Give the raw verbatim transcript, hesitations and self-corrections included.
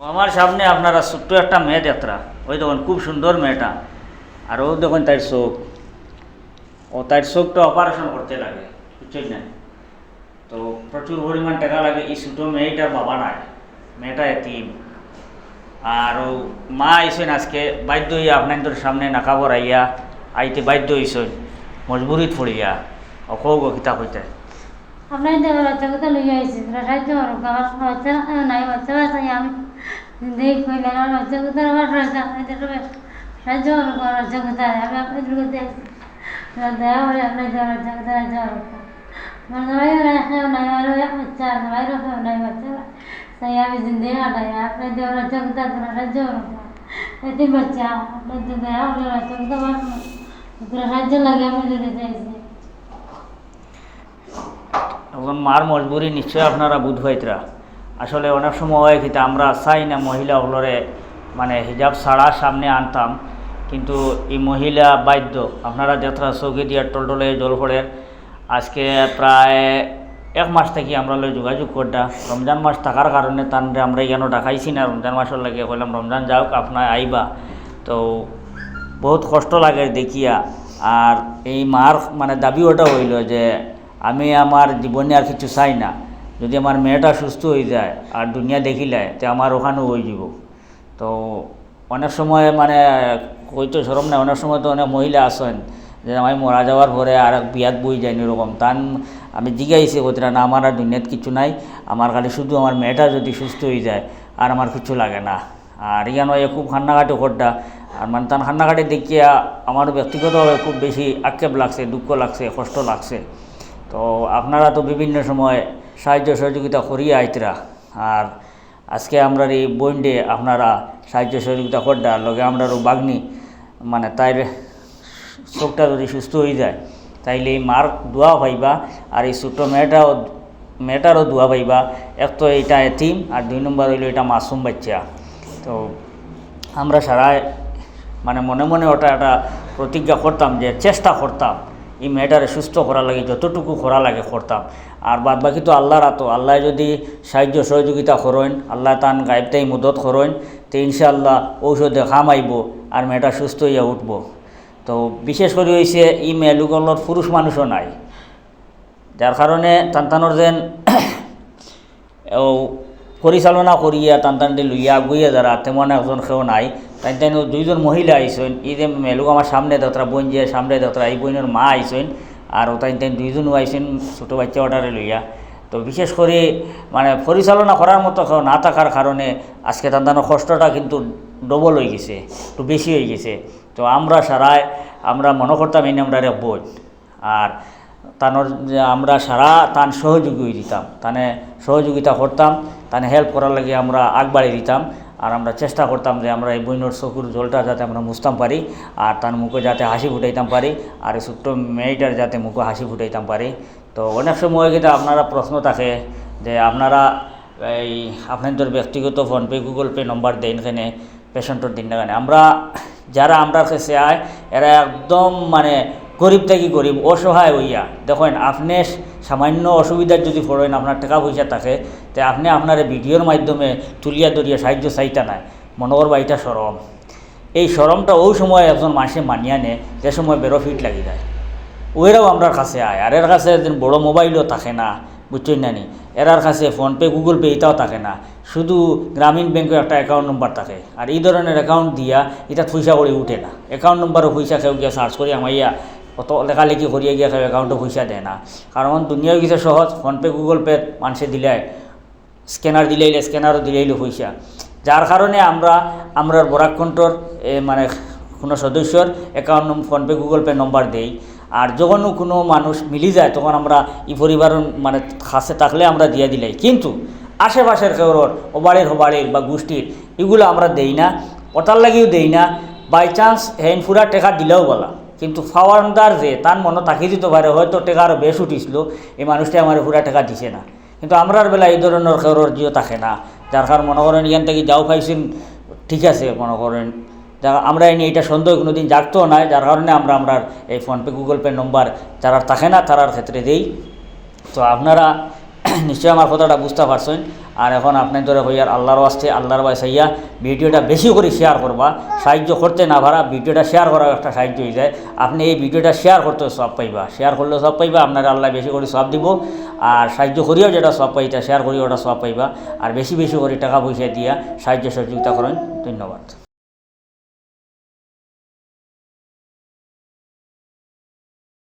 আমার সামনে আপনারা ছোট্ট একটা মেয়ে দেখরা, ওই দেখুন খুব সুন্দর মেয়েটা, আর ও দেখুন তার চোখ, ও তার চোখটা অপারেশন করতে লাগে, বুঝছেন না? তো প্রচুর পরিমাণ টাকা লাগে। এই ছোট মেয়েটার বাবা নাই, মেয়েটা এতিম। আর ও মা আইসেন আজকে বাধ্য হইয়া আপনাদের সামনে নাকা বড়াইয়া আইতে বাধ্য হইসেন, মজবুরিত পড়িয়া। অকৌ গো কিতা কইতে? আপনার দেওয়ার বাচ্চা কোথা লইয়া আইছি, তোরা সাহায্য করো, আমার বাচ্চা নাই, বাচ্চা বাচ্চা আমি দেখ কইলে আমার বাচ্চা কোথায়, আমার বাচ্চা, আমি তো সবাই সাহায্য করো, আমার বাচ্চা কোথায়, আমি আপনাদের কাছে আইছি। তোরা দয়া করে আপনার দেওয়ার বাচ্চা কোথায় সাহায্য করো। আমার জামাইও নাই, কেউ নাই, আরও এক বাচ্চা আছে, ভাইরও কেউ নাই, বাচ্চা। তাই আমি জিন্দেগি কাটাই, আপনার দেওয়ার বাচ্চা কোথায়, তোরা সাহায্য করো। এতিম বাচ্চা, আপনার তো দয়া করে বাচ্চা কোথায়, তোরা সাহায্য লাগে, আমি দিতে চাইছি। একজন মার মজবুরি নিশ্চয় আপনারা বুঝ পাইতরা। আসলে অনেক সময় হয় কিতা, আমরা চাই না মহিলা অকলরে মানে হিজাব ছাড়া সামনে আনতাম, কিন্তু এই মহিলা বাধ্য। আপনারা দেখরা চোখে দিয়া টলটলে জল পড়ের। আজকে প্রায় এক মাস থাকি আমরার লগে যোগাযোগ কররা। রমজান মাস থাকার কারণে তানরে আমরা ইয়ানো ডাকাইছি না, রমজান মাসর লাগি কইলাম রমজান যাউক, আপনারা আইবা। তো বহুত কষ্ট লাগে দেখিয়া। আর এই মার মানে দাবি ওটা হইল যে আমি আমার জীবনে আর কিছু চাই না, যদি আমার মেয়েটা সুস্থ হয়ে যায় আর দুনিয়া দেখিলায়, তে আমার ওখানেও হয়ে যাব। তো অনেক সময় মানে কইতে শরম নাই, অনেক সময় তো অনেক মহিলা আছেন যে আমি মারা যাওয়ার পরে আর এক বিয়াত বই যায়নি এরকম। তান আমি জিজ্ঞাসি করতে না, আমার আর দুনিয়াত কিছু নাই, আমার খালি শুধু আমার মেয়েটা যদি সুস্থ হয়ে যায় আর আমার কিছু লাগে না। আর ইয়ানো এ খুব কান্নাকাটি কররা। আর মানে তান কান্নাকাটি দেখিয়া আমার ব্যক্তিগতভাবে খুব বেশি আক্ষেপ লাগছে, দুঃখ লাগছে, কষ্ট লাগছে। তো আপনারা তো বিভিন্ন সময় সাহায্য সহযোগিতা করিয়া আইতরা, আর আজকে আমরার এই বইনরে আপনারা সাহায্য সহযোগিতা কররা, লগে আমরারও বাগনি মানে তাইর চোখটা যদি সুস্থ হয়ে যায়, তাইলে এই মার দোয়া পাইবা, আর এই ছোট্ট মেয়েটাও, মেয়েটারও দোয়া পাইবা। এক তো এটা এতিম, আর দুই নম্বর হইল এটা মাসুম বাচ্চা। তো আমরা সারায় মানে মনে মনে ওটা একটা প্রতিজ্ঞা করতাম যে চেষ্টা করতাম এই মেয়েটারে সুস্থ করার লাগি, যতটুকু করা লাগে করতাম। আর বাদ বাকি তো আল্লাহর আতো, আল্লাহ যদি সাহায্য সহযোগিতা করইন, আল্লাহ তান গায়েব তাই মদত করইন, তে ইনশাআল্লাহ ঔষধে কাম আইব, আর মেয়েটা সুস্থ হইয়া উঠবো। তো বিশেষ করে হইছে এই মেয়েলুগলর পুরুষ মানুষও নাই, যার কারণে তান তানোর যেন ও পরিচালনা করিয়া তান তানটি লইয়া আগুইয়া যারা তেমন একজন কেউ নাই। তাইন তাইন দুইজন মহিলা আইসইন, এই যে মেয়েলুগ আমার সামনে দেখরা, বইন যে সামনে দেখরা, এই বইনের মা আইসইন, আর ও তাইন তাইন দুইজনও আইসইন ছোটো বাচ্চা ওটারে লইয়া। তো বিশেষ করে মানে পরিচালনা করার মতো কেউ না থাকার কারণে আজকে তান তানোর কষ্টটা কিন্তু ডবল হয়ে গেছে, একটু বেশি হয়ে গেছে। তো আমরা সারায় আমরা মনে করতাম এই আমরা রে বই, আর তানোর যে আমরা সারা তান সহযোগী হয়ে দিতাম, তানে সহযোগিতা করতাম, তানে হেল্প করার লাগি আমরা আগবাড়ি দিতাম। আর আমরা চেষ্টা করতাম যে আমরা এই বইনর চকুর জলটা যাতে আমরা মুছতাম পারি, আর তার মুখে যাতে হাসি ফুটাইতাম পারি, আর এই ছোট্ট মেয়েটার যাতে মুখে হাসি ফুটাইতাম পারি। তো অনেক সময় কিন্তু আপনারা প্রশ্ন থাকে যে আপনারা এই আপনাদের ব্যক্তিগত ফোনপে, গুগল পে নম্বর দেন কেনে, পেশেন্টর দিন না কেনে। আমরা যারা আমরার কাছে আয়, এরা একদম মানে গরিব থাকি গরিব, অসহায় হইয়া। দেখেন, আপনি সামান্য অসুবিধার যদি পড়েন, আপনার টাকা পয়সা থাকে, তে আপনি আপনার এই ভিডিওর মাধ্যমে তুলিয়া ধরিয়া সাহায্য চাইতা নাই, মনে করবা এটা শরম। এই শরমটা ওই সময় একজন মানুষে মানিয়া নে, যে সময় বেরো ফিট লাগি যায়। ওইরাও আমরার কাছে আয়, আর এর কাছে একদিন বড় মোবাইলও থাকে না, বুঝছইন না নি? এরার কাছে ফোনপে, গুগল পে এটাও থাকে না, শুধু গ্রামীণ ব্যাংকের একটা অ্যাকাউন্ট নম্বর থাকে। আর এই ধরনের অ্যাকাউন্ট দিয়া এটা পয়সা করে উঠে না। অ্যাকাউন্ট নম্বরও পয়সা কেউ গিয়া সার্চ করিয়া মাইয়া অত লেখালেখি করিয়া গিয়া কেউ অ্যাকাউন্টে পয়সা দেয় না, কারণ দুনিয়া হয়ে গেছে সহজ। ফোনপে, গুগল পে মানুষে দিলে, স্ক্যানার দিলাইলে, স্ক্যানারও দিলাইলে পয়সা। যার কারণে আমরা, আমরার বরাক কণ্ঠর, এ, মানে কোনো সদস্যর account number, PhonePe, Google pay নম্বর দেই। আর যখনও কোনো মানুষ মিলি যায়, তখন আমরা এই পরিবারর মানে কাছে থাকলে আমরা দিয়া দিলাই। কিন্তু আশেপাশের কেউর, ও বাড়ির, ও বাড়ির বা গোষ্ঠীর, এগুলো আমরা দেই না, ওটার লাগিও দেই না। বাই চান্স হেন পুরা টেকা দিলেও বলা, কিন্তু পাওয়ারদার যে তার মনে তাকি দিতে পারে, হয়তো টেকা আরও বেশ উঠিছিল, এই মানুষটা আমার পুরা টেকা দিছে না। কিন্তু আমরার বেলা এই ধরনের কেউর জিও থাকে না, যার কারণে মনে করেন ইয়ান থাকি যাও পাইছেন, ঠিক আছে, মনে করেন যা আমরা এনে এটা সন্দেহ কোনোদিন জাগতো নাই, যার কারণে আমরা, আমরার এই ফোনপে, গুগল পে নম্বর যারার থাকে না, তারার ক্ষেত্রে দেই। তো আপনারা নিশ্চয় আমার কথাটা বুঝতা পারছইন। আর এখন আপনাইনতরে কইয়ার আল্লার ওয়াস্তে, আল্লার বায় চাইয়া ভিডিওটা বেশি করি শেয়ার করবা। সাহায্য করতে না পারা, ভিডিওটা শেয়ার করাও একটা সাহায্য অইযায়। আপনে এই ভিডিওটা শেয়ার করতেও সওয়াব পাইবা, শেয়ার করলেও সওয়াব পাইবা, আপনারে আল্লায় বেশি করি সওয়াব দিবো। আর সাহায্য করিয়াও যেটা সওয়াব পাইতা, শেয়ার করিয়াও ওটা সওয়াব পাইবা। আর বেশি বেশি করি টেকা পয়সা দিয়া সাহায্য সহযোগিতা করইন। ধন্যবাদ।